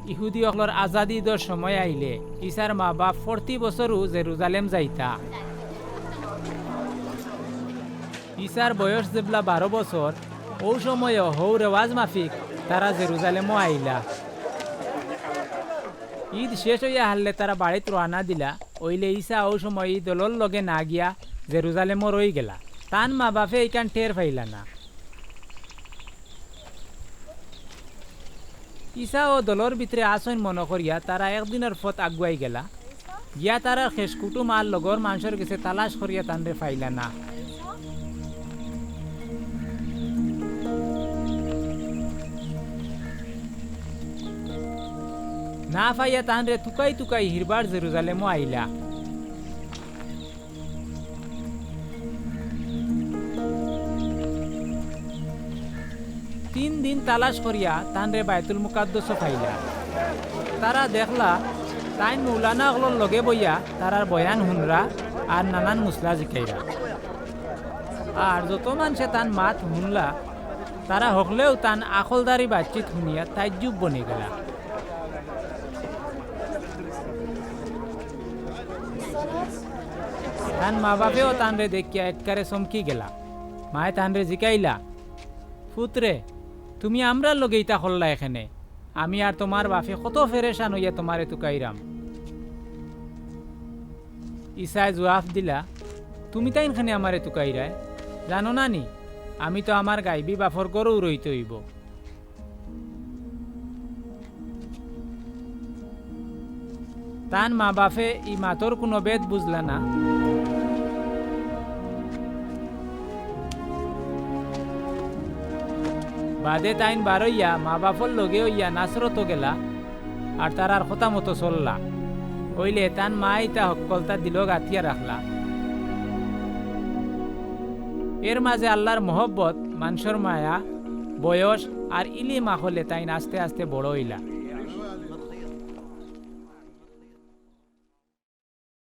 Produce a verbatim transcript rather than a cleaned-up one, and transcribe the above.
ইহুদি অকলর আজাদি ইদর সময় আইলে ইছার মা-বাফ প্রতি বছরউ জেরুজালেম যাইতা। ইছার বয়স যেবলা বারো বছর, অউ সময়ও হউ রেওয়াজ মাফিক তারা জেরুজালেমও আইলা। ইদ শেষ অইয়া হারলে তারা বাড়িত রওয়ানা দিলা, অইলে ইছা অউ সময় ই দলর লগে না গিয়া জেরুজালেমও রইগেলা। তান মা-বাফে ইখান টের পাইলা না। ইছা অউ দলর ভিতরে আছইন মনো করিয়া তারা একদিনর পথ আগুয়াই গেলা। গিয়া তারার খেশ কুটুম আর লগর মানষর গেছে তালাশ করিয়া তানরে পাইলা না। না পাইয়া তানরে তুকাই তুকাই হিরবার জেরুজালেমও আইলা। তিন দিন তালাশ করিয়া তানরে বায়তুল মুকাদ্দসও পাইলা। তারা দেখলা, তাইন মৌলানা অকলর লগে বইয়া তারার বয়ান হুনরা আর নানান মুসলা জিকাইরা। আর যত মানষে তান মাত হুনলা, তারা হকলেউ তান আখলদারি বাতচিত হুনিয়া তাইজ্জুব বনি গেলা। তান মা-বাফেও তানরে দেখিয়া এককারে চমকি গেলা। মায়ে তানরে জিকাইলা, "পুতরে, তুমি আমরার লগে ইতা করলায় কেনে? আমি আর তুমার বাফে কত পেরেশান অইয়া তুমারে তুকাইরাম।" ইছায় জুয়াফ দিলা, "তুমি তাইন কেনে আমারে তুকাইরায়? জানো না নি, আমি তো আমার গাইবি বাফর ঘরউ রইতে অইবো।" তান মা-বাফে ই মাতর কুনু বেদ বুঝলা না। বাদে তাইন বারইয়া মা-বাফর লগে অইয়া নাসরতো গেলা, আর তারার কথা মতো চললা। অইলে তান মায় ইতা হক্কলতা দিলো গাতিয়া রাখলা। এর মাঝে আল্লার মহব্বত, মানষর মায়া, বয়স আর ইলিম আখলে তাইন আস্তে আস্তে বড় অইলা।